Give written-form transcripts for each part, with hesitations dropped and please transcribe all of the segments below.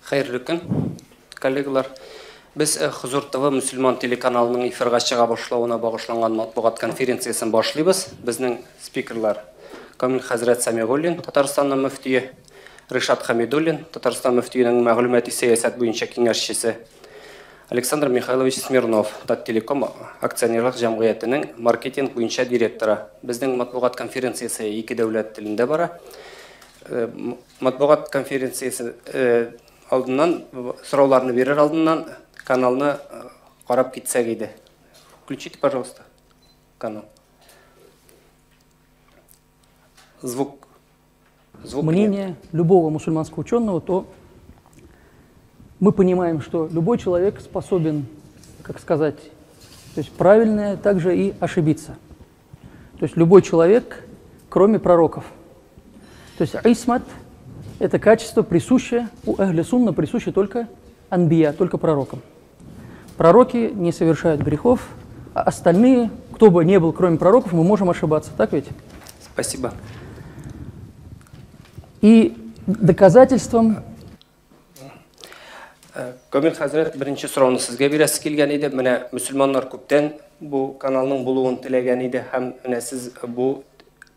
Хәерле көн, коллегалар. Без Хозур ТВ мөселман телеканалының эфирга чыга башлавына багышланган матбугат конференциясен башлыйбыз. Безнең спикерлар Камил хәзрәт Самигуллин, Татарстанның мөфтие, Ришат Хамидуллин, Татарстан мөфтиенең мәгълүмати сәясәт буенча киңәшчесе, Александр Михайлович Смирнов, Таттелеком акционерлык җәмгыятенең маркетинг буенча директоры. Безнең матбугат конференциясе ике дәүләт телендә бара. Матбугат конференциясе алдыннан, сорауларны бирер алдыннан каналны карап китсәк иде. Включите, пожалуйста, канал. Звук. Звук. Мнение нет. Любого мусульманского ученого, то мы понимаем, что любой человек способен, как сказать, то есть правильное также и ошибиться. То есть любой человек, кроме пророков. То есть исмат – это качество, присущее у ахли сунна, присущее только анбия, только пророкам. Пророки не совершают грехов, а остальные, кто бы ни был, кроме пророков, мы можем ошибаться, так ведь? Спасибо. И доказательством... Камил хәзрәт, беренче сорауны сезгә бирәсе килгән иде. Менә мөселманнар күптән бу каналның булуын теләгән иде һәм менә сез бу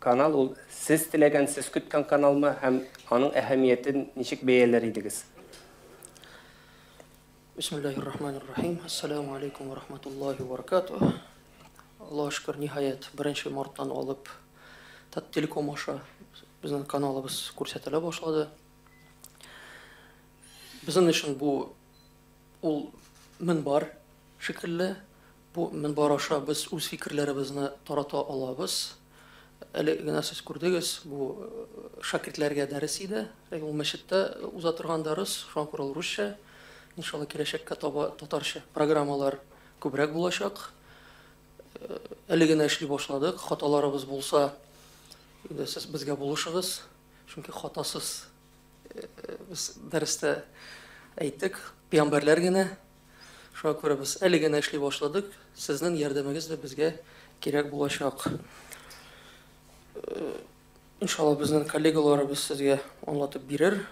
канал ул сез теләгән, сез көткән каналмы һәм аның әһәмиятен ничек бәяләр идегез? Бисмиллахир-рахманир-рахим. Ассаламу алейкум ва рахматуллахи ва баракатух. Аллаһ шөкер, ниһаять, 1 марттан алып Таттелеком аша безнең каналыбыз күрсәтелә башлады. Безнең өчен бу ул минбар шикелле. Бу минбар аша без үз фикерләребезне тарата алабыз. Әле генә сез күрдегез, бу шәкертләргә дәрес иде. Ул мәчеттә уза торган дәрес, шуңа күрә ул русча. Иншалла, киләчәккә таба татарча программалар күбрәк булачак. Әле генә эшли башладык. Хаталарыбыз булса, инде сез безгә булышыгыз. Чөнки хатасыз без дәрестә әйттек, пәйгамбәрләр генә. Шуңа күрә без әле генә эшли башладык. Сезнең ярдәмегез дә безгә кирәк булачак. Иншалла, безнең коллегаларыбыз сезгә аңлатып бирер.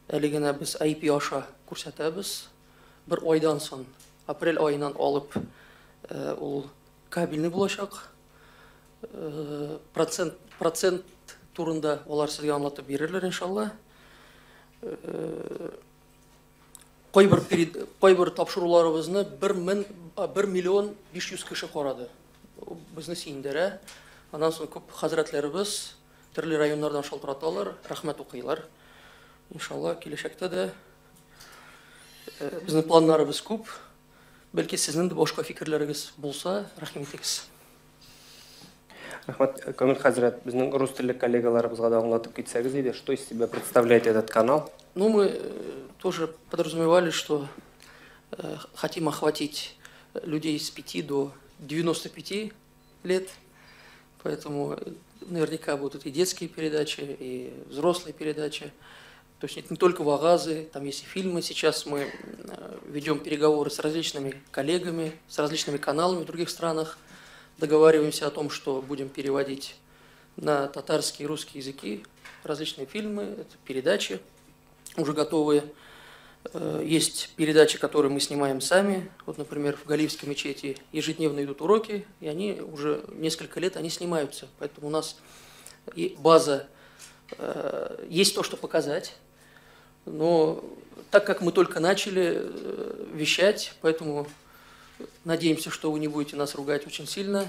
Әле генә без IP аша күрсәтәбез. Бер айдан соң, апрель аеннан алып, ул кабельный булачак. Процент турында алар сезгә аңлатып бирерләр, иншалла. Кайбер тапшыруларыбызны 1 миллион 500 кеше карады. Безне сөендерә. Аннан соң күп хәзрәтләребез төрле районнардан шалтыраталар, рәхмәт укыйлар. Иншалла, киләчәктә дә безнең планнарыбыз күп. Бәлки сезнең дә башка фикерләрегез булса, рәхим итегез. Рәхмәт, Камил хәзрәт, безнең рус телле коллегаларыбызга да аңлатып китсәгез иде, что из себя представляет этот канал? Мы тоже подразумевали, что хотим охватить людей с 5 до 95 лет, поэтому наверняка будут и детские передачи, и взрослые передачи. То есть это не только вагазы, там есть и фильмы. Сейчас мы ведем переговоры с различными коллегами, с различными каналами в других странах. Договариваемся о том, что будем переводить на татарский и русский языки различные фильмы, это передачи уже готовые. Есть передачи, которые мы снимаем сами. Вот, например, в Галиевской мечети ежедневно идут уроки, и они уже несколько лет снимаются. Поэтому у нас и база, есть то, что показать. Но так как мы только начали вещать, поэтому надеемся, что вы не будете нас ругать очень сильно.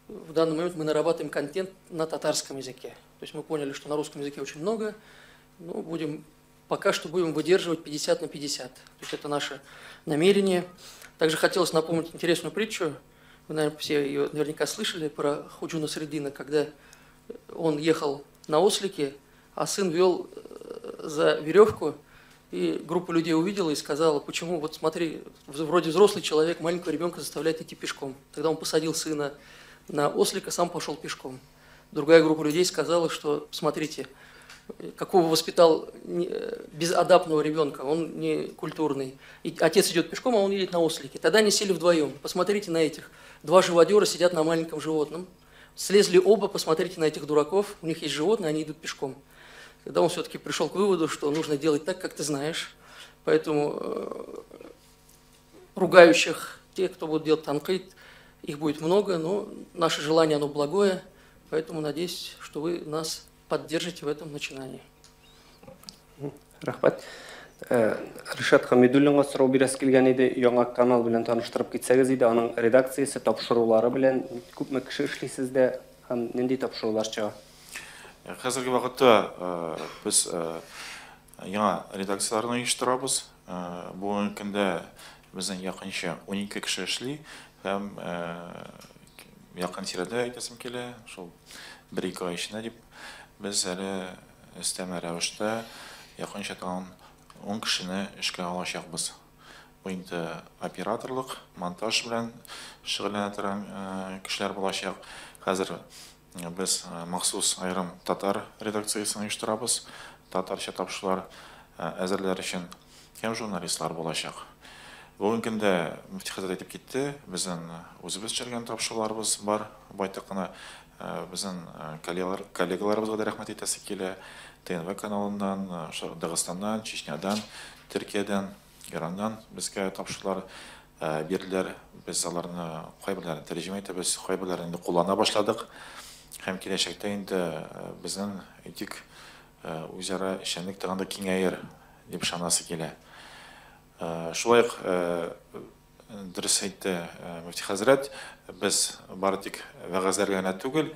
В данный момент мы нарабатываем контент на татарском языке. То есть мы поняли, что на русском языке очень много, но пока что будем выдерживать 50 на 50. То есть это наше намерение. Также хотелось напомнить интересную притчу. Вы, наверное, все ее наверняка слышали про Ходжу Насреддина, когда он ехал на ослике, а сын вел за веревку, и группа людей увидела и сказала, почему, вот смотри, вроде взрослый человек маленького ребенка заставляет идти пешком. Тогда он посадил сына на ослика, сам пошел пешком. Другая группа людей сказала, что смотрите, какого воспитал безадапного ребенка, он не культурный. И отец идет пешком, а он едет на ослике. Тогда они сели вдвоем. Посмотрите на этих. Два живодера сидят на маленьком животном. Слезли оба, посмотрите на этих дураков, у них есть животные, они идут пешком. Когда он все-таки пришел к выводу, что нужно делать так, как ты знаешь. Поэтому ругающих, тех, кто будет делать танкид, их будет много, но наше желание, оно благое, поэтому надеюсь, что вы нас поддержите в этом начинании. Рәхмәт. Ришат Хамидуллинга сорау бирәсе килгән иде. Яңа канал белән таныштырып китсәгез иде, аның редакциясе, тапшырулары белән күпме кеше эшли сездә һәм нинди тапшырулар чыга? Хәзерге вакытта без яңа редакцияләрне оештырабыз. Бүгенге көндә безнең якынча 12 кеше эшли һәм якын тирәдә әйтәсем килә, шул 1-2 ай эчендә дип без әле өстәмә рәвештә якынча тагын 10 кешене эшкә алачакбыз. Бу инде операторлык, монтаж белән шөгыльләнә торган кешеләр булачак. Хәзер без махсус аерым татар редакциясен оештырабыз, татарча тапшырулар әзерләр өчен һәм журналистлар булачак. Бүгенге көндә мөфти хәзрәт әйтеп китте, безнең үзебез төшергән тапшыруларыбыз бар, байтак кына безнең коллегаларыбызга да рәхмәт әйтәсе килә. ТНВ каналыннан, Дагыстаннан, Чечнядан, Төркиядән, Ираннан безгә тапшырулар бирделәр. Без аларны кайберләрен тәрҗемә итәбез, кайберләрен инде куллана башладык. Һәм киләчәктә инде безнең әйтик үзара эшчәнлек тагын да киңәер дип ышанасы килә. Шулай ук дөрес әйтте мөфти хәзрәт, без бары тик вәгазьләр генә түгел,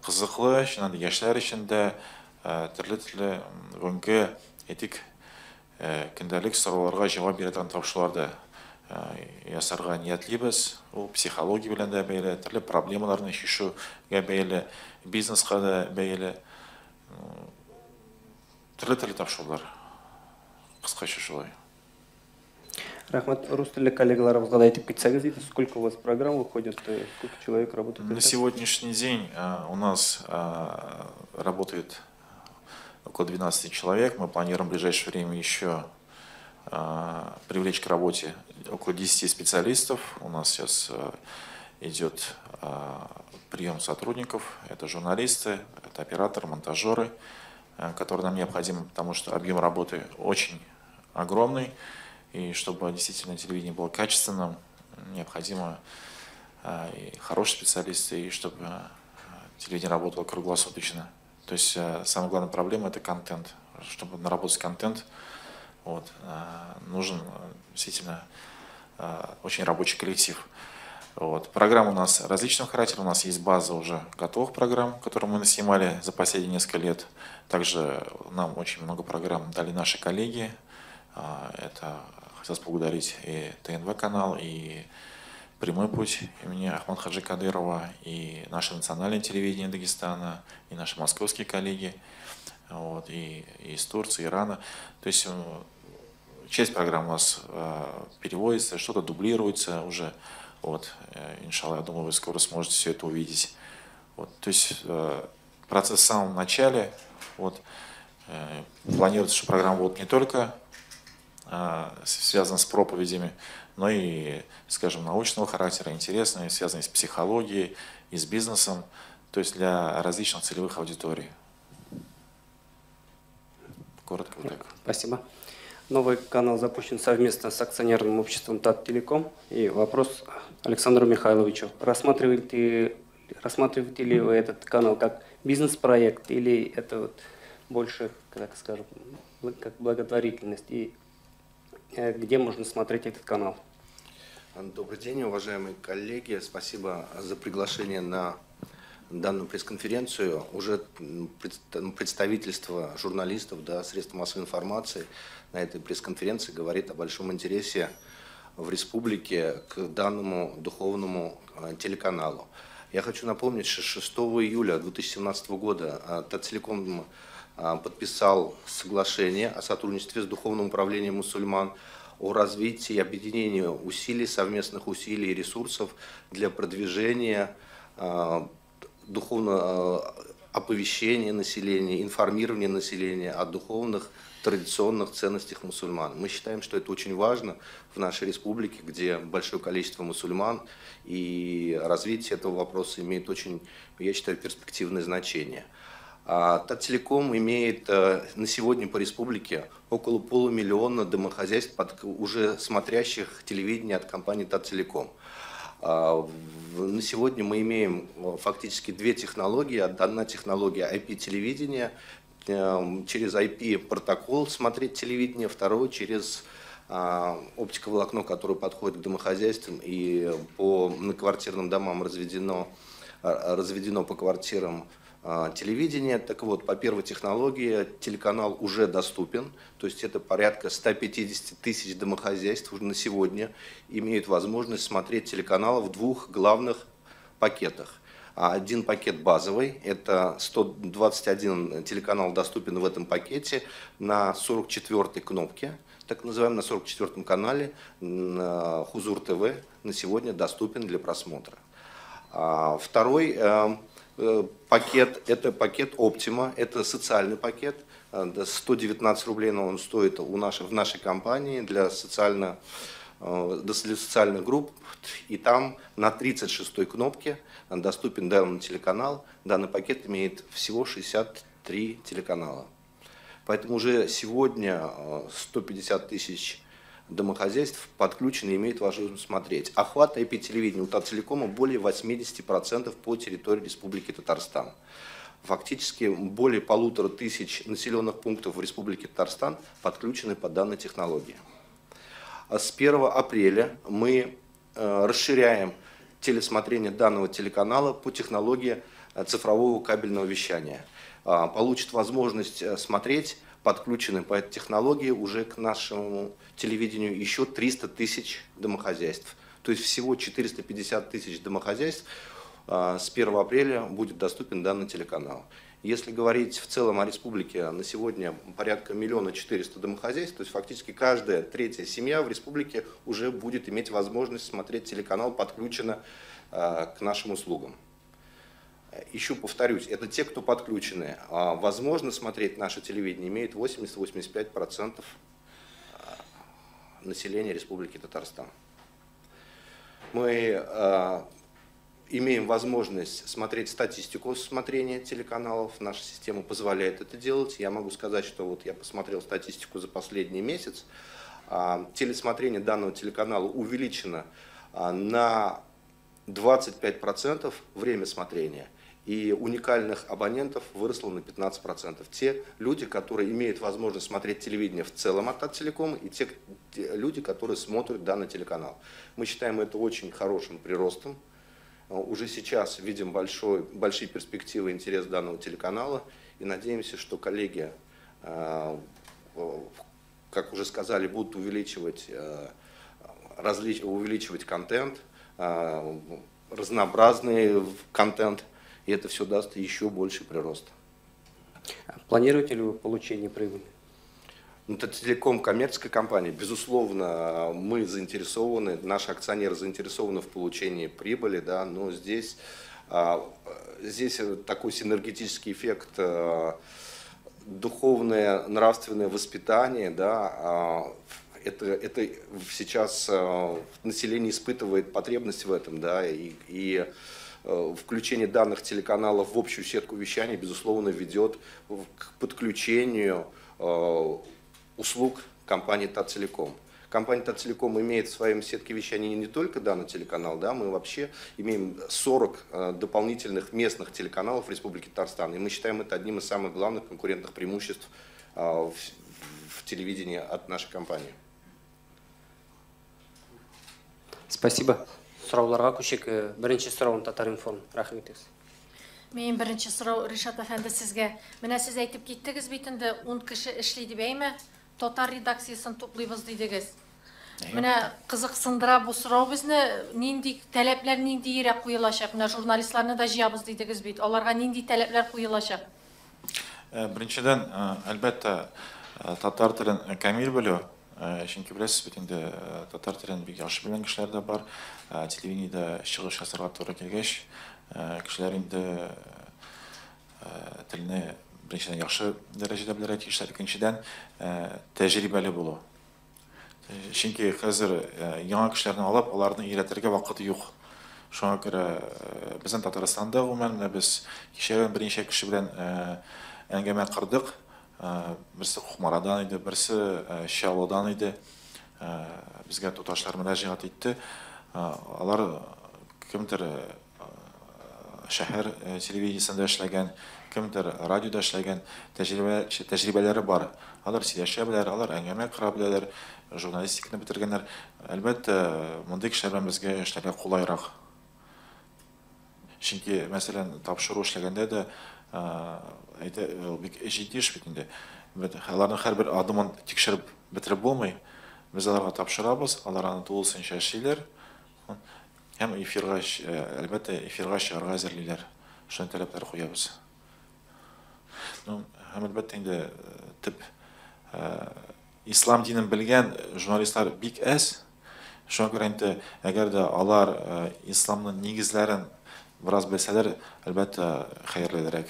кызыклы, чыннан да яшьләр өчен дә төрле-төрле бүгенге әйтик көндәлек сорауларга җавап бирә торган тапшырулар да ясарга ниятлибез. Ул психология белән дә бәйле, төрле проблемаларны чишүгә бәйле, бизнеска да бәйле, төрле-төрле тапшырулар. Кыскача шулай. Рәхмәт. Рус телле коллегаларыбызга да әйтеп китсәгез иде, сколько у вас программ выходит, сколько человек работает? На сегодняшний день у нас работает около 12 человек. Мы планируем в ближайшее время еще привлечь к работе около 10 специалистов. У нас сейчас идет прием сотрудников. Это журналисты, это операторы, монтажеры, которые нам необходимы, потому что объем работы очень огромный. И чтобы действительно телевидение было качественным, необходимо и хорошие специалисты, и чтобы телевидение работало круглосуточно. То есть самая главная проблема – это контент. Чтобы наработать контент, вот, нужен действительно очень рабочий коллектив. Вот. Программы у нас различного характера. У нас есть база уже готовых программ, которые мы снимали за последние несколько лет. Также нам очень много программ дали наши коллеги. Это хотелось поблагодарить и ТНВ-канал, и «Прямой путь» имени Ахмад Хаджи Кадырова, и наше национальное телевидение Дагестана, и наши московские коллеги, вот, и из Турции, Ирана. То есть часть программ у нас переводится, что-то дублируется уже. Вот, иншалла, я думаю, вы скоро сможете все это увидеть. Вот, то есть процесс в самом начале. Вот, планируется, что программа будет не только связан с проповедями, но и, скажем, научного характера, интересные, связанные с психологией и с бизнесом, то есть для различных целевых аудиторий. Коротко вот так. Спасибо. Новый канал запущен совместно с акционерным обществом Таттелеком. И вопрос Александру Михайловичу. Рассматриваете ли вы этот канал как бизнес-проект или это вот больше, так скажем, как благотворительность? И где можно смотреть этот канал? Добрый день, уважаемые коллеги. Спасибо за приглашение на данную пресс-конференцию. Уже представительство журналистов, да, средств массовой информации на этой пресс-конференции говорит о большом интересе в республике к данному духовному телеканалу. Я хочу напомнить, что 6 июля 2017 года Таттелеком подписал соглашение о сотрудничестве с Духовным управлением мусульман, о развитии и объединении усилий, совместных усилий и ресурсов для продвижения духовного оповещения населения, информирования населения о духовных традиционных ценностях мусульман. Мы считаем, что это очень важно в нашей республике, где большое количество мусульман, и развитие этого вопроса имеет очень, я считаю, перспективное значение. Таттелеком имеет на сегодня по республике около 500 000 домохозяйств, уже смотрящих телевидение от компании Таттелеком. На сегодня мы имеем фактически две технологии. Одна технология IP-телевидения, через IP-протокол смотреть телевидение, второй через оптиковолокно, которое подходит к домохозяйствам и по многоквартирным домам разведено по квартирам телевидение. Так вот, по первой технологии телеканал уже доступен, то есть это порядка 150 тысяч домохозяйств уже на сегодня имеют возможность смотреть телеканал в двух главных пакетах. Один пакет базовый, это 121 телеканал доступен в этом пакете на 44-й кнопке, так называемом, на 44-м канале Хузур ТВ на сегодня доступен для просмотра. Второй пакет – это пакет Оптима, это социальный пакет, 119 рублей, но он стоит в нашей компании для социальных групп, и там на 36-й кнопке доступен данный телеканал. Данный пакет имеет всего 63 телеканала. Поэтому уже сегодня 150 тысяч домохозяйств подключены и имеют возможность смотреть. Охват IP-телевидения у Таттелекома более 80% по территории Республики Татарстан. Фактически более 1500 населенных пунктов в Республике Татарстан подключены по данной технологии. С 1 апреля мы расширяем телесмотрение данного телеканала по технологии цифрового кабельного вещания. Получит возможность смотреть подключены по этой технологии уже к нашему телевидению еще 300 тысяч домохозяйств. То есть всего 450 тысяч домохозяйств с 1 апреля будет доступен данный телеканал. Если говорить в целом о республике, на сегодня порядка 1 400 000 домохозяйств, то есть фактически каждая третья семья в республике уже будет иметь возможность смотреть телеканал, подключена к нашим услугам. Еще повторюсь, это те, кто подключены. Возможно смотреть наше телевидение имеет 80-85% населения Республики Татарстан. Мы имеем возможность смотреть статистику смотрения телеканалов. Наша система позволяет это делать. Я могу сказать, что вот я посмотрел статистику за последний месяц. Телесмотрение данного телеканала увеличено на 25% время смотрения. И уникальных абонентов выросло на 15%. Те люди, которые имеют возможность смотреть телевидение в целом от Таттелекома, и те люди, которые смотрят данный телеканал. Мы считаем это очень хорошим приростом. Уже сейчас видим большие перспективы и интерес данного телеканала. И надеемся, что коллеги, как уже сказали, будут увеличивать контент, разнообразный контент, и это все даст еще больше прирост. Планируете ли вы получение прибыли? Ну, Таттелеком коммерческая компания. Безусловно, мы заинтересованы, наши акционеры заинтересованы в получении прибыли, да, но здесь такой синергетический эффект, духовное, нравственное воспитание, да, это сейчас население испытывает потребность в этом, да, и включение данных телеканалов в общую сетку вещания, безусловно, ведет к подключению услуг компании Таттелеком. Компания Таттелеком имеет в своем сетке вещания не только данный телеканал, да, мы вообще имеем 40 дополнительных местных телеканалов в Республике Татарстан, и мы считаем это одним из самых главных конкурентных преимуществ в телевидении от нашей компании. Спасибо. Сорауларга күчик. Беренче сорауны Татар-информ. Рәхим итегез. Минем беренче сорау, Ришат әфәнде, сезгә. Менә сез әйтеп киттегез бит инде, 10 кеше эшли дип, әйме? Татар редакциясын туплыйбыз дидегез. Менә кызыксындыра бу сорау безне, нинди таләпләр ниндиерәк куелачак? Менә журналистларны да җыябыз дидегез бит. Аларга нинди таләпләр куелачак? Беренчедән, әлбәттә, татар телен камил белү. Чөнки беләсез бит инде, татар телен бик яхшы белгән кешеләр дә бар. Телевидениедә чыгыш ясарга туры килгәч, кешеләр инде телне беренчедән яхшы дәрәҗәдә белергә тиешләр, икенчедән тәҗрибәле булу. Чөнки хәзер яңа кешеләрне алып, аларны өйрәтергә вакыт юк. Шуңа күрә безнең Татарстанда гомумән менә без кичә берничә кеше белән әңгәмә кордык. Берсе Кукмарадан иде, берсе Чаллыдан иде. Безгә туташлар мөрәҗәгать итте. Алар кемдер шәһәр телевидениесендә эшләгән, кемдер радиода эшләгән, тәҗрибәләре бар. Алар сөйләшә беләләр, алар әңгәмә кора беләләр, журналистиканы бетергәннәр. Әлбәттә, мондый кешеләр белән безгә эшләргә кулайрак. Чөнки, мәсәлән, тапшыру эшләгәндә дә әйтә, бик җитди эш бит инде. Аларның һәрбер адымын тикшереп бетереп булмый. Без аларга тапшырабыз, алар аны тулысынча эшлиләр. Һәм эфирга, әлбәттә, эфирга чыгарга әзерлиләр. Шуны таләпләр куябыз. Ну, һәм әлбәттә инде төп ислам динен белгән журналистлар бик әз. Шуңа күрә инде, әгәр дә алар исламның нигезләрен бераз белсәләр, әлбәттә, хәерлерәк.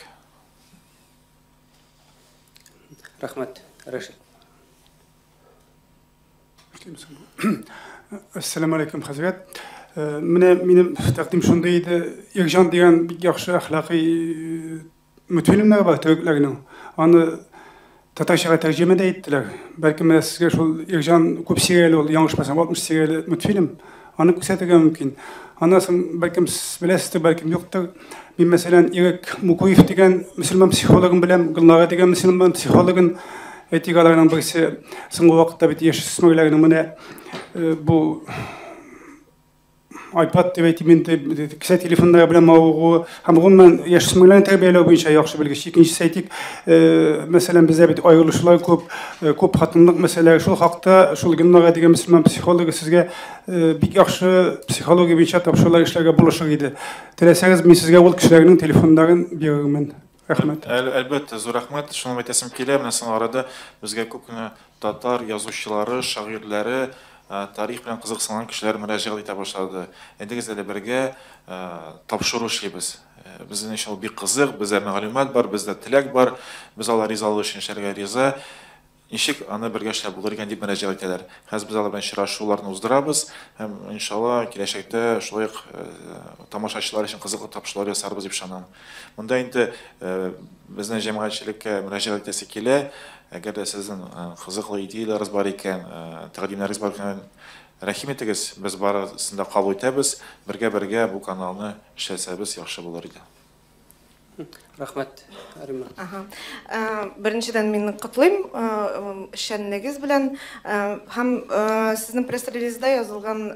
Рәхмәт, Рәшит. Әссәламу алейкум, хәзрәт. Менә минем тәкъдим шундый иде. Ирҗан дигән бик яхшы әхлакый мультфильмнар бар төрекләрнең. Аны татарчага тәрҗемә дә иттеләр. Бәлки менә сезгә шул Ирҗан күп серияле ул, яңгышмасам, 60 серияле мультфильм. Аны күрсәтергә мөмкин. Аннан соң бәлкем сез беләсездер, бәлкем юктыр. Мин мәсәлән Ирек Мукуев дигән мөселман психологын беләм, Гөлнара дигән мөселман психологын. Әйтик, аларның берсе соңгы вакытта бит яшүсмерләрнең менә бу iPad дип әйтим инде, кесә телефоннары белән мавыгуы һәм гомумән яшүсмерләрне тәрбияләү буенча яхшы белгеч. Икенчесе әйтик, мәсәлән, бездә бит аерылышулар күп, күп хатынлык мәсьәләре. Шул хакта шул Гөлнара дигән мөселман психологы сезгә бик яхшы психология буенча тапшырулар эшләргә булышыр иде. Теләсәгез, мин сезгә ул кешеләрнең телефоннарын бирермен. Рәхмәт. Әлбәттә, зур рәхмәт. Шуны әйтәсем килә, менә соңгы арада безгә күп кенә татар язучылары, шагыйрьләре, тарих белән кызыксынган кешеләр мөрәҗәгать итә башлады. Әйдәгез әле бергә тапшыру эшлибез. Безнең өчен ул бик кызык, бездә мәгълүмат бар, бездә теләк бар, без алар ризалыгы өчен эшләргә риза. Ничек аны бергә эшләп булыр икән дип мөрәҗәгать итәләр. Хәзер без алар белән очрашуларны уздырабыз һәм иншалла киләчәктә шулай ук тамашачылар өчен кызыклы тапшырулар ясарбыз дип ышанам. Монда инде безнең җәмәгатьчелеккә мөрәҗәгать итәсе килә. Әгәр дә сезнең кызыклы идеяләрегез бар икән, тәкъдимнәрегез бар икән, рәхим итегез, без барысын да кабул итәбез. Бергә-бергә бу каналны эшләсәбез яхшы булыр иде. Рәхмәт, Рима. Беренчедән мин котлыйм эшчәнлегегез белән һәм сезнең пресс-релизда язылган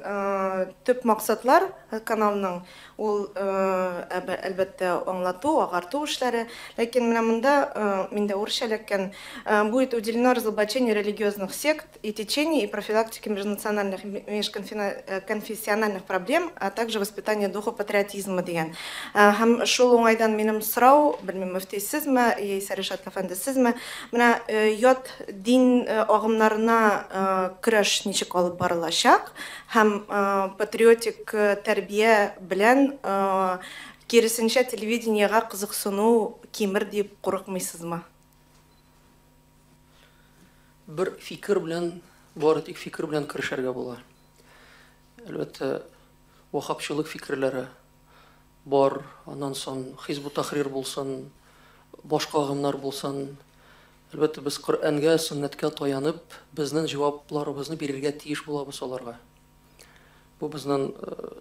төп максатлар каналның ул әлбәттә аңлату, агарту эшләре, ләкин менә монда миндә урысча эләккән будет уделено разоблачению религиозных сект и течений и профилактике межнациональных межконфессиональных проблем, а также воспитание духа патриотизма дигән. Һәм шул уңайдан минем сорау, белмим, мөфти сезме, яисә Ришат әфәнде сезме, менә ят дин агымнарына көрәш ничек алып барылачак һәм патриотик тәрбия белән киресенчә телевидениега кызыксыну кимер дип курыкмыйсызмы? Бер фикер белән, бары тик фикер белән көрәшергә була. Әлбәттә, ваххабчылык фикерләре бар, аннан соң Хизбут Тахрир булсын, башка агымнар булсын. Әлбәттә, без Коръәнгә, сөннәткә таянып, безнең җавапларыбызны бирергә тиеш булабыз аларга. Бу безнең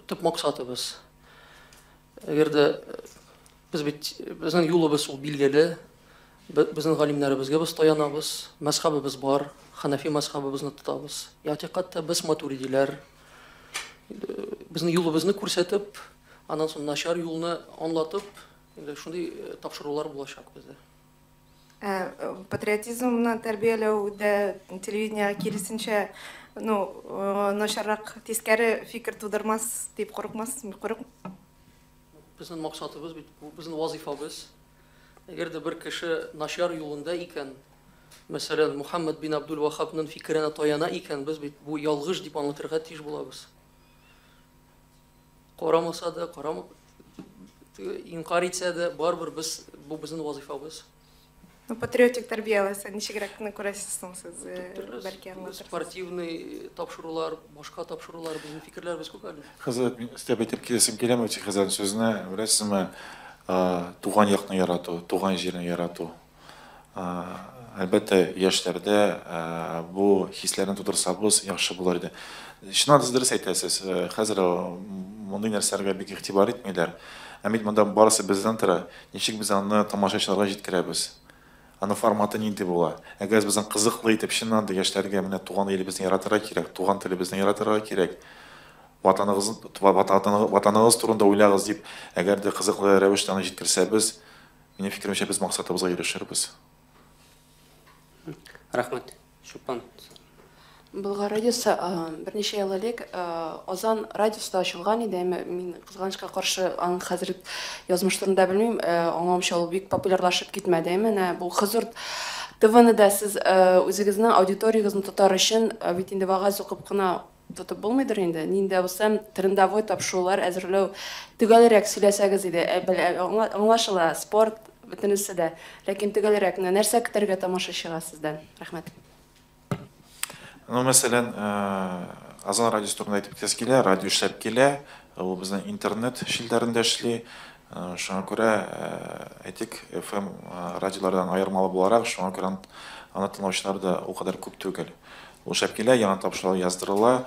төп максатыбыз. Әгәр дә без бит безнең юлыбыз ул билгеле, безнең галимнәребезгә без таянабыз, мәзхәбебез бар, ханафи мәзхәбебезне тотабыз. Ятикатта без матуридиләр. Безнең юлыбызны күрсәтеп, аннан соң начар юлны аңлатып, инде шундый тапшырулар булачак бездә. Патриотизмны тәрбияләүдә телевидение киресенчә, ну, начаррак тискәре фикер тудырмас дип курыкмас, курык. Безнең максатыбыз бит, бу безнең вазифабыз. Әгәр дә бер кеше начар юлында икән, мәсәлән, Мухаммад бин Абдул Ваххабның фикеренә таяна икән, без бит бу ялгыш дип аңлатырга тиеш булабыз. Карамаса да, инкар итсә дә, барыбер без бу безнең вазифабыз. Ну, патриотик тәрбияләсә, ничегрәк кенә күрәсез соң сез, бәлки аңлатырсыз. Спортивный тапшырулар, башка тапшырулар, безнең фикерләребез күп әле. Хәзрәт, мин өстәп әйтеп киләсем килә Мөфти хәзрәтнең сүзенә, беләсезме, туган якны ярату, туган җирне ярату. Әлбәттә, яшьләрдә бу хисләрне тудырсабыз, яхшы булыр иде. Чыннан да сез дөрес әйтәсез, хәзер мондый нәрсәләргә бик игътибар итмиләр. Ә бит монда барысы бездән тора, ничек без аны тамашачыларга җиткерәбез? Аның форматы нинди була? Әгәр без аны кызыклы итеп, чыннан да яшьләргә менә туган илебезне яратырга кирәк, туган телебезне яратырга кирәк, ватаныгыз, ватаныгыз турында уйлагыз дип, әгәр дә кызыклы рәвештә аны җиткерсәбез, минем фикеремчә, без максатыбызга ирешербез. Рәхмәт. Чулпан. Болгар радиосы берничә ел элек Азан радиосы да ачылган иде, әмма мин кызганычка каршы аның хәзер язмыш турында белмим. Аңлавымча, ул бик популярлашып китмәде. Әмма менә бу Хозур ТВны да сез үзегезнең аудиториягезне тотар өчен бит инде вәгазь укып кына тотып булмыйдыр инде. Нинди дә булса трендовой тапшырулар әзерләү төгәлрәк сөйләсәгез иде. Аңлашыла, спорт бөтенесе дә. Ләкин төгәлрәк менә нәрсә көтәргә тамашачыга сездән? Рәхмәт. Ну, мәсәлән, Азан радиосы турында әйтеп китәсе килә, радио эшләп килә, ул безнең интернет челтәрендә эшли. Шуңа күрә, әйтик, FM радиолардан аермалы буларак, шуңа күрә аны тыңлаучылар да ул кадәр күп түгел. Ул эшләп килә, яңа тапшырулар яздырыла.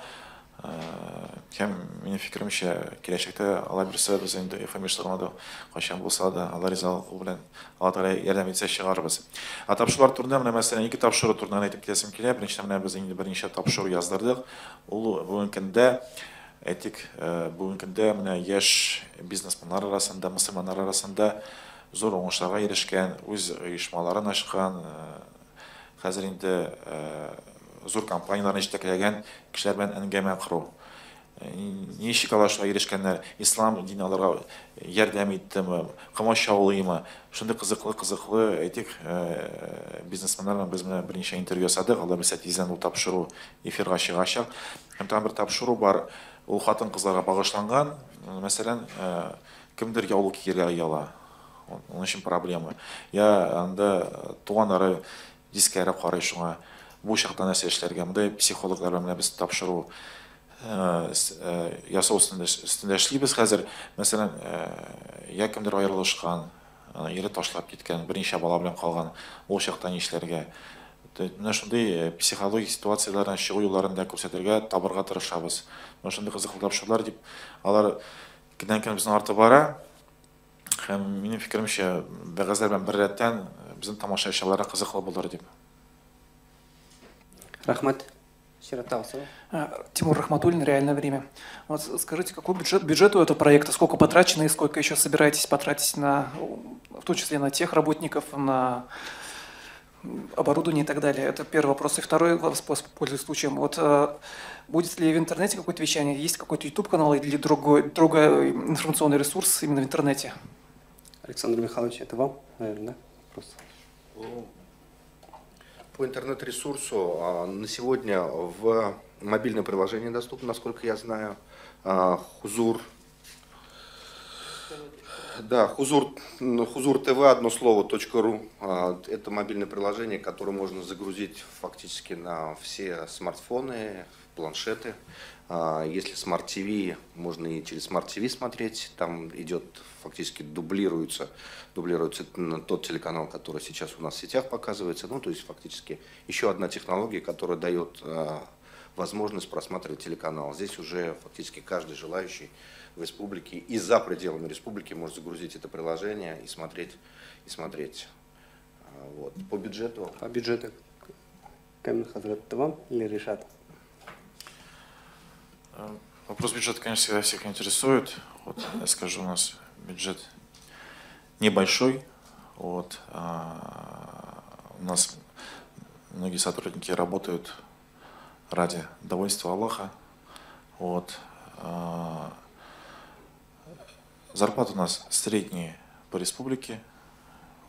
Һәм минем фикеремчә, киләчәктә алла бирсә, без инде FM ешлыгына да кайчан булса да, Алла ризалыгы белән, Алла Тәгалә ярдәм итсә чыгарбыз. Ә тапшырулар турында менә мәсәлән, ике тапшыру турында әйтеп китәсем килә. Беренчедән, менә без инде берничә тапшыру яздырдык. Ул бүгенге көндә, әйтик, бүгенге көндә менә яшь бизнесменнар арасында, мөселманнар арасында зур уңышларга ирешкән, үз оешмаларын ачкан, хәзер инде зур компанияләрне җитәкләгән кешеләр белән әңгәмә кору. Ничек алар шулай ирешкәннәр? Ислам дине аларга ярдәм иттеме, комачаулыймы? Шундый кызыклы-кызыклы, әйтик, бизнесменнар белән без менә берничә интервью ясадык. Алла бирсә, тиздән ул тапшыру эфирга чыгачак. Һәм тагын бер тапшыру бар, ул хатын-кызларга багышланган. Мәсәлән, кемдер яулык кияргә ояла. Оның өчен проблема. Я анда туганнары дискәре карый шуңа. Бу чакта нәрсә эшләргә? Мондай психологлар белән без тапшыру ясау өстендә эшлибез хәзер. Мәсәлән, я кемдер аерылышкан, ире ташлап киткән, берничә бала белән калган, ул чакта нишләргә? Менә шундый психологик ситуацияләрдән чыгу юлларын да күрсәтергә, табырга тырышабыз. Менә шундый кызыклы тапшырулар дип, алар көннән-көн безнең артып бара. Һәм минем фикеремчә, вәгазьләр белән беррәттән безнең тамашачыларга кызыклы булыр дип. Рәхмәт. Чираттагы сорау. Тимур Рахматуллин, Реальное время. Вот скажите, какой бюджет у этого проекта, сколько потрачено и сколько еще собираетесь потратить на, в том числе на тех работников, на оборудование и так далее? Это первый вопрос. И второй вопрос, пользуясь случаем. Вот, будет ли в интернете какое-то вещание? Есть какой-то YouTube-канал или другой информационный ресурс именно в интернете? Александр Михайлович, это вам, наверное, да? Вопрос. По интернет-ресурсу на сегодня в мобильном приложении доступно, насколько я знаю, Хузур. Да, Хузур, Хузур ТВ, одно слово, точка ру. Это мобильное приложение, которое можно загрузить фактически на все смартфоны, планшеты. Если Smart TV, можно и через Smart TV смотреть. Там идет, фактически дублируется тот телеканал, который сейчас у нас в сетях показывается. Ну, то есть фактически еще одна технология, которая дает возможность просматривать телеканал. Здесь уже фактически каждый желающий в республике и за пределами республики может загрузить это приложение и смотреть. И смотреть. Вот. По бюджету. По бюджету. Камиль хазрат, вам или Ришат? Вопрос бюджета, конечно, всегда всех интересует. Вот, я скажу, у нас бюджет небольшой. Вот, у нас многие сотрудники работают ради довольства Аллаха. Вот, зарплаты у нас средние по республике.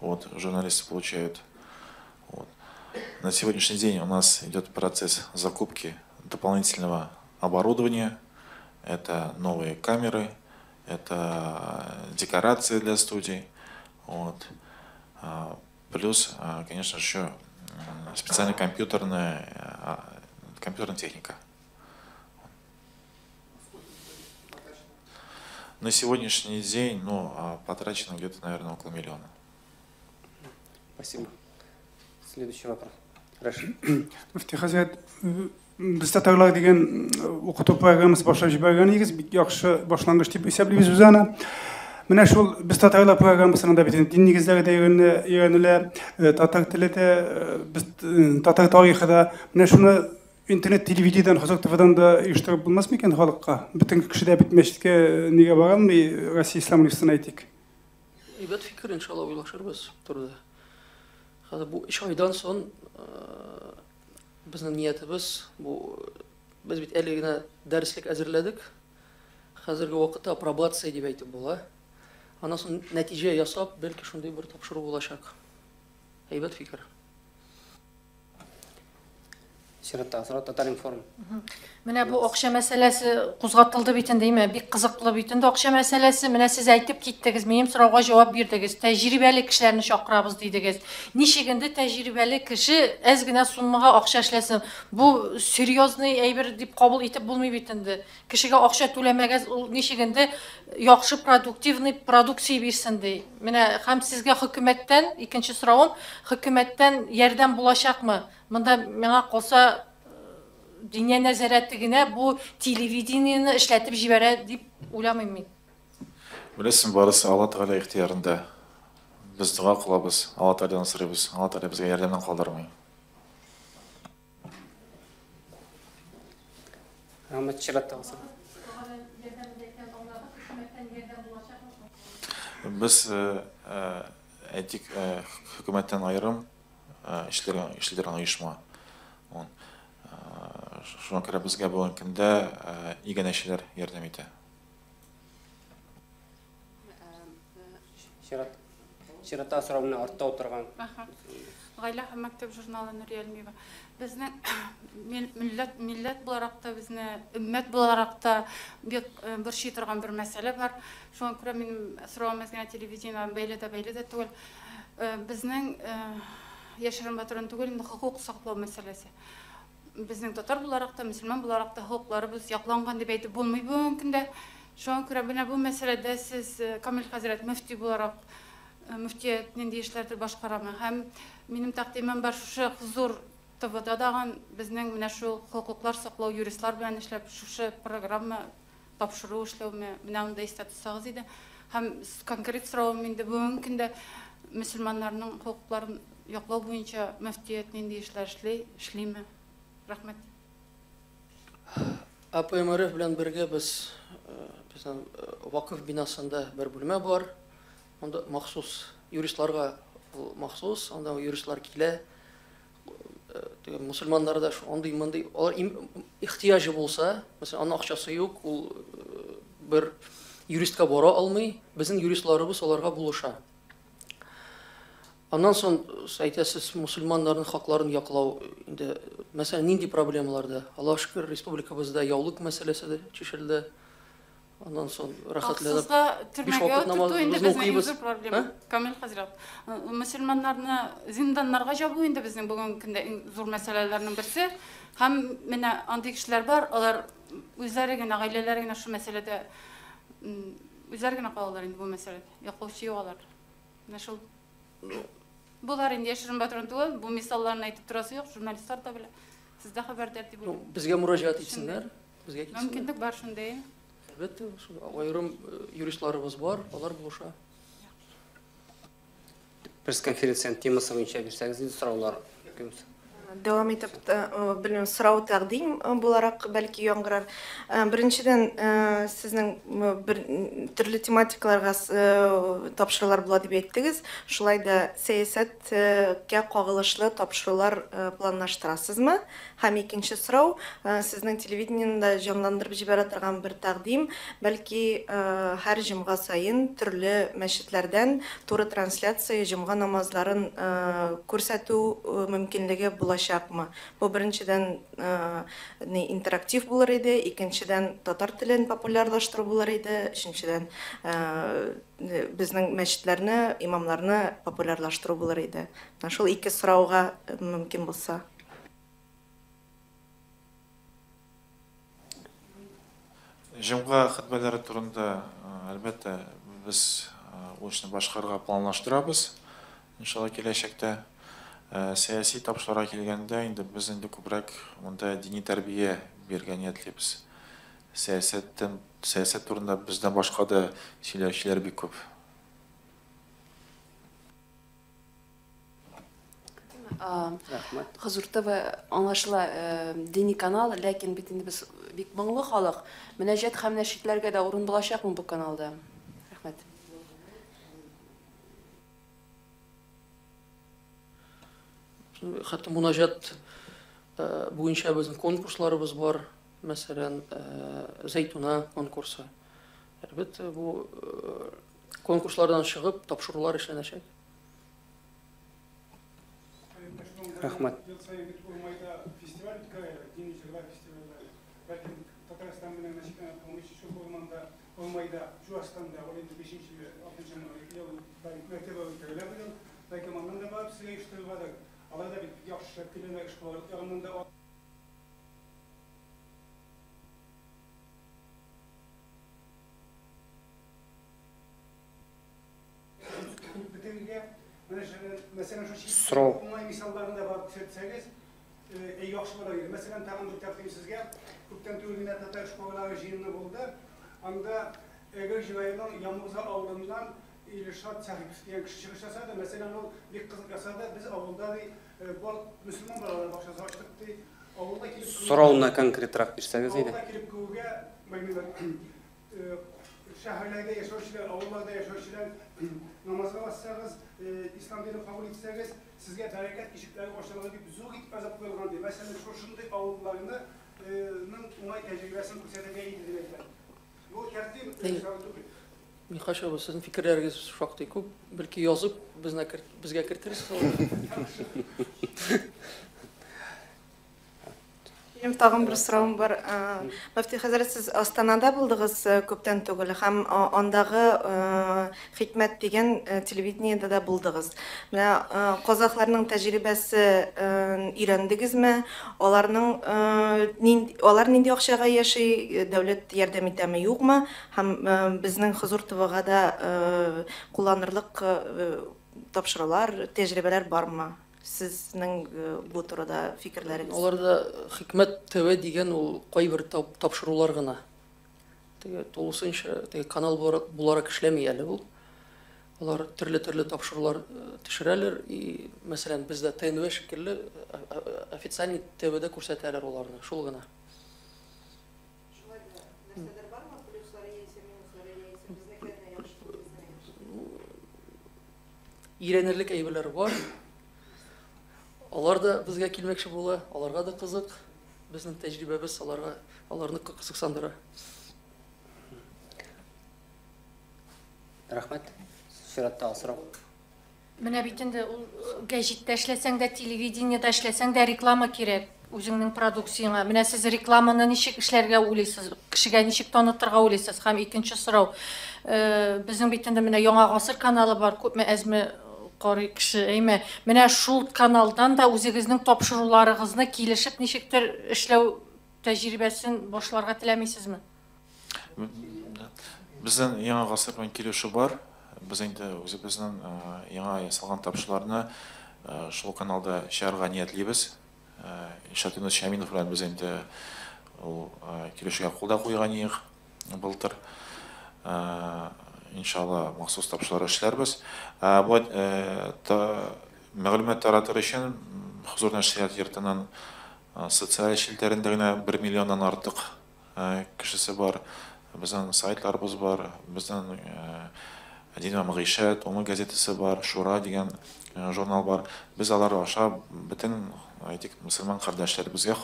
Вот, журналисты получают. Вот. На сегодняшний день у нас идет процесс закупки дополнительного оборудования. Это новые камеры, это декорации для студий. Вот. Плюс, конечно же, еще специальная компьютерная техника. На сегодняшний день, ну, потрачено где-то, наверное, около 1 миллиона. Спасибо. Следующий вопрос. Хорошо. Мөфти хәзрәт, без татарлар дигән укыту программасы башлап җибәргән идегез, бик яхшы башлангыч дип исәплибез без аны. Менә шул без татарлар программасында да бит дин нигезләре дә өйрәнелә, татар теле дә, без татар тарихы да. Менә шуны интернет телевидениедән, Хозур ТВдан да оештырып булмас микән халыкка? Бөтен кеше дә бит мәчеткә нигә бара алмый, Россия Ислам университетына әйтик. Әйбәт фикер, иншалла, уйлашырбыз турыда. Хәзер бу 3 айдан соң безнең ниятебез бу, без бит әле генә дәреслек әзерләдек. Хәзерге вакытта апробация дип әйтеп була. Аннан соң нәтиҗә ясап, бәлки шундый бер тапшыру булачак. Әйбәт фикер. Чиратта сорау Татар-информ. Менә бу акча мәсьәләсе кузгатылды бит инде, әйме? Бик кызыклы бит инде акча мәсьәләсе. Менә сез әйтеп киттегез, минем сорауга җавап бирдегез. Тәҗрибәле кешеләрне чакырабыз дидегез. Ничек инде тәҗрибәле кеше әз генә суммага акча эшләсен? Бу серьезный әйбер дип кабул итеп булмый бит инде. Кешегә акча түләмәгәз, ул ничек инде яхшы продуктивный продукция бирсен ди. Менә һәм сезгә хөкүмәттән, икенче соравым, хөкүмәттән ярдәм булачакмы? Монда миңа калса Диния нәзарәте генә бу телевидениене эшләтеп җибәрә дип уйламыйм мин. Беләсең, барысы Алла Тәгалә ихтыярында. Без дога кылабыз, Алла Тәгаләдән сорыйбыз, Алла Тәгалә безгә ярдәмнән калдырмый. Рәхмәт, чираттагы сорау. Без, әйтик, хөкүмәттән аерым эшли торган оешма. Шуңа күрә безгә бүгенге көндә иганәчеләр ярдәм итә. Чиратта сорау менә артта утырган. Гаилә һәм мәктәп журналы Нурия Әлмиева. Безнең милләт буларак та, безне өммәт буларак та бик борчый торган бер мәсьәлә бар. Шуңа күрә минем соравым әз генә телевидениедән бәйле дә бәйле дә түгел. Безнең яшерен батырын түгел, инде хокук саклау мәсьәләсе. Безнең татар буларак та, мөселман буларак та хокукларыбыз якланган дип әйтеп булмый бүгенге көндә. Шуңа күрә менә бу мәсьәләдә сез, Камил хәзрәт, мөфти буларак, мөфтият нинди эшләрдер башкарамы? Һәм минем тәкъдимем бар, шушы Хозур ТВда дагын безнең менә шул хокуклар саклау юристлар белән эшләп, шушы программа тапшыру эшләүме, менә анда истә тотсагыз иде. Һәм конкрет соравым инде бүгенге көндә мөселманнарның хокукларын яклау буенча мөфтият нинди эшләр эшли, эшлиме? Рәхмәт. АПМРФ белән бергә без безнең вакыф бинасында бер бүлмә бар. Анда махсус юристларга махсус, анда юристлар килә. Мусульманнар да андый мондый, алар ихтыяҗы булса, мәсәлән, аның акчасы юк, ул бер юристка бара алмый, безнең юристларыбыз аларга булыша. Аннан соң әйтәсез, мусульманнарның хакларын яклау инде, мәсәлән, нинди проблемаларда? Аллаһ шөкер, республикабызда яулык мәсьәләсе дә чишелде. Аннан соң рәхәтләнеп Хаксызга төрмәгә утырту инде безнең иң зур проблема. Камил хәзрәт, мөселманнарны зинданнарга җабу инде безнең бүгенге көндә иң зур мәсьәләләрнең берсе. Һәм менә андый кешеләр бар, алар үзләре генә, гаиләләре генә шул мәсьәләдә үзләре генә калалар инде бу мәсьәләдә. Яклаучы юк алар. Менә шул. Булар инде яшерен батырын түгел, бу мисалларны әйтеп торасы юк, журналистлар да белә. Сез дә хәбәрдар дип уйлыйм. Безгә мөрәҗәгать итсеннәр, безгә килсеннәр. Мөмкинлек бар шундый. Әлбәттә, аерым юристларыбыз бар, алар булыша. Пресс-конференцияның темасы буенча бирсәгез инде сораулар. Дәвам итеп, белмим, сорау тәкъдим буларак бәлки яңгырар. Беренчедән, сезнең бер төрле тематикаларга тапшырулар була дип әйттегез. Шулай да сәясәткә кагылышлы тапшырулар планлаштырасызмы? Һәм икенче сорау, сезнең телевидениене дә җанландырып җибәрә торган бер тәкъдим, бәлки һәр җомга саен төрле мәчетләрдән туры трансляция җомга намазларын күрсәтү мөмкинлеге булачакмы? Бу беренчедән интерактив булыр иде, икенчедән татар телен популярлаштыру булыр иде, өченчедән безнең мәчетләрне, имамларны популярлаштыру булыр иде. Менә шул ике сорауга мөмкин булса. Җомга хөтбәләре турында, әлбәттә, без ул эшне башкарырга планлаштырабыз, иншалла, киләчәктә. Сәяси тапшыруларга килгәндә, инде без инде күбрәк монда дини тәрбия бирергә ниятлибез. Сәясәттән, сәясәт турында бездән башка да сөйләүчеләр бик күп. Рәхмәт. Хозур ТВ аңлашыла, дини канал, ләкин бит инде без бик моңлы халык. Мөнәҗәт һәм нәшидләргә дә урын булачакмы бу каналда? Рәхмәт. Хәтта мунаҗат буенча безнең конкурсларыбыз бар. Мәсәлән, Зәйтүнә конкурсы. Әлбәттә, бу конкурслардан чыгып тапшырулар эшләнәчәк. Рәхмәт. Ел саен бит Урмайда фестиваль үткәрәләр, дини җырлар фестивальләре. Бәлкем Татарстан белән мәчетләр булмыйча шул урманда, Урмайда, Чуашстанда, ул инде 5-нче, 6-нчы ел мәртәбә үткәрелә быел. Бәлкем аннан да барып сезгә оештырыргадыр. Алар да бит бик яхшы эшләп киләләр, эшкуарлык ягыннан да. Сорау. Уңай мисалларын да барып күрсәтсәгез, яхшы булыр иде. Мәсәлән, тагын бер тәкъдим сезгә. Күптән түгел генә татар эшкуарлары җыены булды. Анда Әгерҗе районының Ямурза авылыннан Илшат Сәхипов дигән кеше чыгыш ясады. Мәсәлән, ул бик кызык ясады. Без авылда ди, мөселман балалар бакчасы ачтык ди. Авылда килеп Сорауны конкретрак бирсәгез иде. Авылда килеп керүгә, белмим, шәһәрләрдә яшәүчеләр, авылларда яшәүчеләр намазга бассагыз, ислам динен кабул итсәгез, сезгә бәрәкәт ишекләре ачылыр дип зур итеп язып куелган ди. Мәсәлән, шушындый авылларны уңай тәҗрибәсен күрсәтергә иде дип әйтәм. Бу тәкъдим түгел. Михаил абый, сезнең фикерләрегез шактый күп. Бәлки язып безгә кертерсез аларны. Минем тагын бер соравым бар. Мөфти хәзрәт, сез Астанада булдыгыз күптән түгел һәм андагы Хикмәт дигән телевидениедә дә булдыгыз. Менә казахларның тәҗрибәсе өйрәндегезме? Аларның алар нинди акчага яши, дәүләт ярдәм итәме, юкмы? Һәм безнең Хозур ТВга да кулланырлык тапшырулар, тәҗрибәләр бармы? Сезнең бу турыда фикерләрегез? Аларда Хикмәт ТВ дигән ул кайбер тапшырулар гына. Теге тулысынча теге канал буларак эшләми әле ул. Алар төрле-төрле тапшырулар төшерәләр. И, мәсәлән, бездә ТНВ шикелле официальный ТВда күрсәтәләр аларны. Шул гына. Шулай да нәрсәләр бармы? Плюслары яисә минуслары, яисә безнекеләр дә яхшы, безнекеләр яхшы. Өйрәнерлек әйберләр бар. Алар да безгә килмәкче була, аларга да кызык. Безнең тәҗрибәбез аларга, аларны кызыксындыра. Рәхмәт. Чираттагы сорау. Менә бит инде ул гәҗиттә эшләсәң дә, телевидениедә эшләсәң дә реклама кирәк үзеңнең продукцияңа. Менә сез рекламаны ничек эшләргә уйлыйсыз, кешегә ничек танытырга уйлыйсыз? Һәм икенче сорау. Безнең бит инде менә Яңа гасыр каналы бар, күпме әзме карый кеше, әйме? Менә шул каналдан да үзегезнең тапшыруларыгызны килешеп ничектер эшләү тәҗрибәсен башларга теләмисезме? Безнең Яңа гасыр белән килешү бар. Без инде үзебезнең яңа ясалган тапшыруларны шул каналда чыгарырга ниятлибез. Илшат Юныс Шәминов белән без инде ул килешүгә кул да куйган идек былтыр. Иншалла, махсус тапшырулар эшләрбез. Бу мәгълүмат таратыр өчен Хозур нәшрият йортының социаль челтәрендә генә 1 миллионнан артык кешесе бар. Безнең сайтларыбыз бар, безнең Дин вә мәгыйшәт, Умы газетасы бар, Шура дигән журнал бар. Без алар аша бөтен, әйтик, мөселман кардәшләребезгә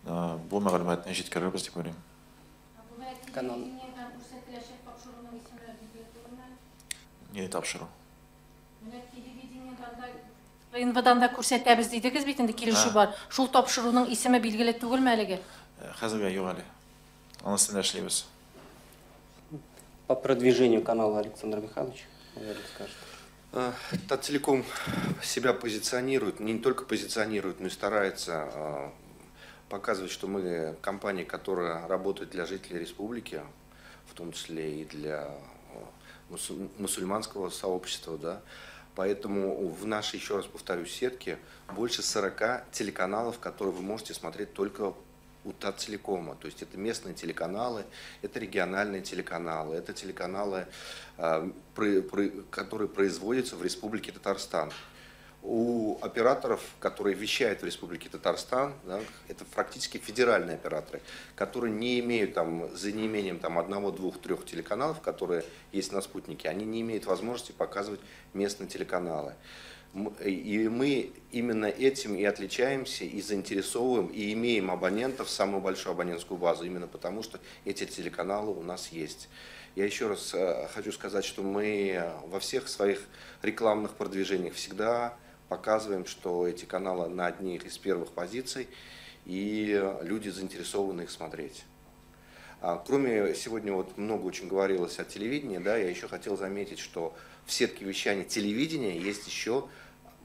бу мәгълүматны җиткерербез дип уйлыйм. Канал. Нинди тапшыру? ТНВдан да күрсәтәбез дидегез бит инде, килешү бар. Шул тапшыруның исеме билгеле түгелме әлеге? Хәзергә юк әле. Анысын да эшлибез. По продвижению канала Александр Михайлович, наверное, скажет. Таттелеком себя позиционирует, не только позиционирует, но и старается показывать, что мы компания, которая работает для жителей республики, в том числе и для мусульманского сообщества, да. Поэтому в нашей, еще раз повторю, сетке больше 40 телеканалов, которые вы можете смотреть только у Таттелекома. То есть это местные телеканалы, это региональные телеканалы, это телеканалы, которые производятся в Республике Татарстан. У операторов, которые вещают в Республике Татарстан, да, это практически федеральные операторы, которые не имеют там, за неимением там, одного, двух, трех телеканалов, которые есть на спутнике, они не имеют возможности показывать местные телеканалы. И мы именно этим и отличаемся, и заинтересовываем, и имеем абонентов, самую большую абонентскую базу, именно потому что эти телеканалы у нас есть. Я еще раз хочу сказать, что мы во всех своих рекламных продвижениях всегда показываем, что эти каналы на одних из первых позиций, и люди заинтересованы их смотреть. Кроме, сегодня вот много очень говорилось о телевидении, да, я еще хотел заметить, что в сетке вещания телевидения есть еще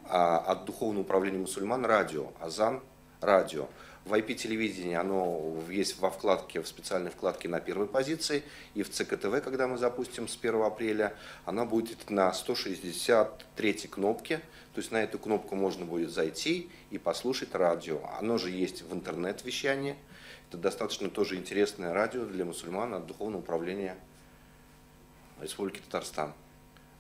от Духовного управления мусульман радио, Азан радио. В IP-телевидении оно есть во вкладке, в специальной вкладке на первой позиции, и в ЦКТВ, когда мы запустим с 1 апреля, она будет на 163 кнопке, то есть на эту кнопку можно будет зайти и послушать радио. Оно же есть в интернет-вещании, это достаточно тоже интересное радио для мусульман от Духовного управления Республики Татарстан.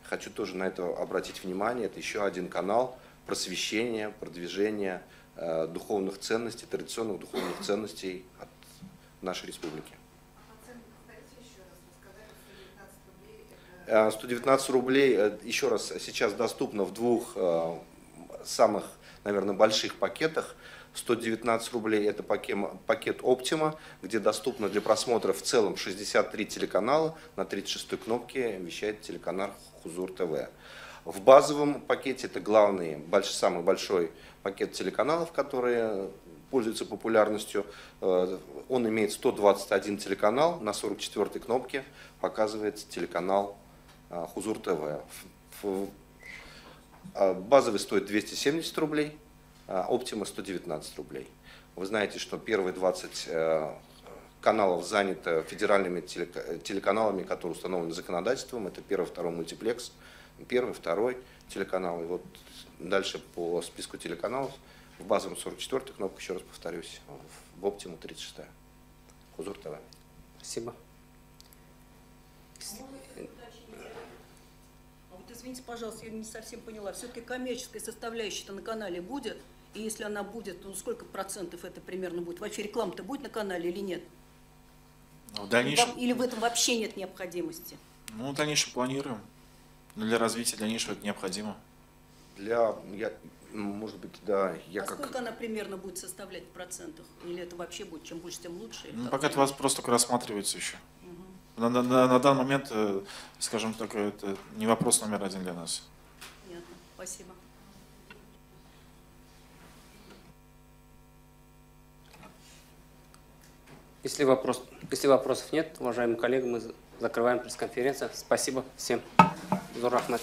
Хочу тоже на это обратить внимание, это еще один канал просвещения, продвижения духовных ценностей, традиционных духовных ценностей от нашей республики. 119 рублей, еще раз, сейчас доступно в двух самых, наверное, больших пакетах. 119 рублей – это пакет «Оптима», где доступно для просмотра в целом 63 телеканала. На 36-й кнопке вещает телеканал «Хузур ТВ». В базовом пакете это главный, самый большой пакет телеканалов, которые пользуются популярностью. Он имеет 121 телеканал, на 44-й кнопке показывает телеканал «Хузур ТВ». Базовый стоит 270 рублей, «Оптима» 119 рублей. Вы знаете, что первые 20 каналов заняты федеральными телеканалами, которые установлены законодательством. Это первый, второй мультиплекс, первый, второй телеканал. И вот дальше по списку телеканалов в базовом 44-й кнопка, еще раз повторюсь, в «Оптиму» 36-я. Хузур ТВ. Спасибо. А вот извините, пожалуйста, я не совсем поняла. Все-таки коммерческая составляющая-то на канале будет? И если она будет, то сколько процентов это примерно будет? Вообще реклама-то будет на канале или нет? В дальнейшем... Или в этом вообще нет необходимости? Ну, в дальнейшем планируем. Для развития дальнейшего это необходимо. Для, я, может быть, да. Я как... Сколько она примерно будет составлять в процентах? Или это вообще будет, чем больше, тем лучше? Ну, пока это вопрос только рассматривается еще. Угу. На данный момент, скажем так, это не вопрос номер один для нас. Понятно. Спасибо. Если вопросов нет, уважаемые коллеги, мы закрываем пресс-конференцию. Спасибо всем. Зур рахмат.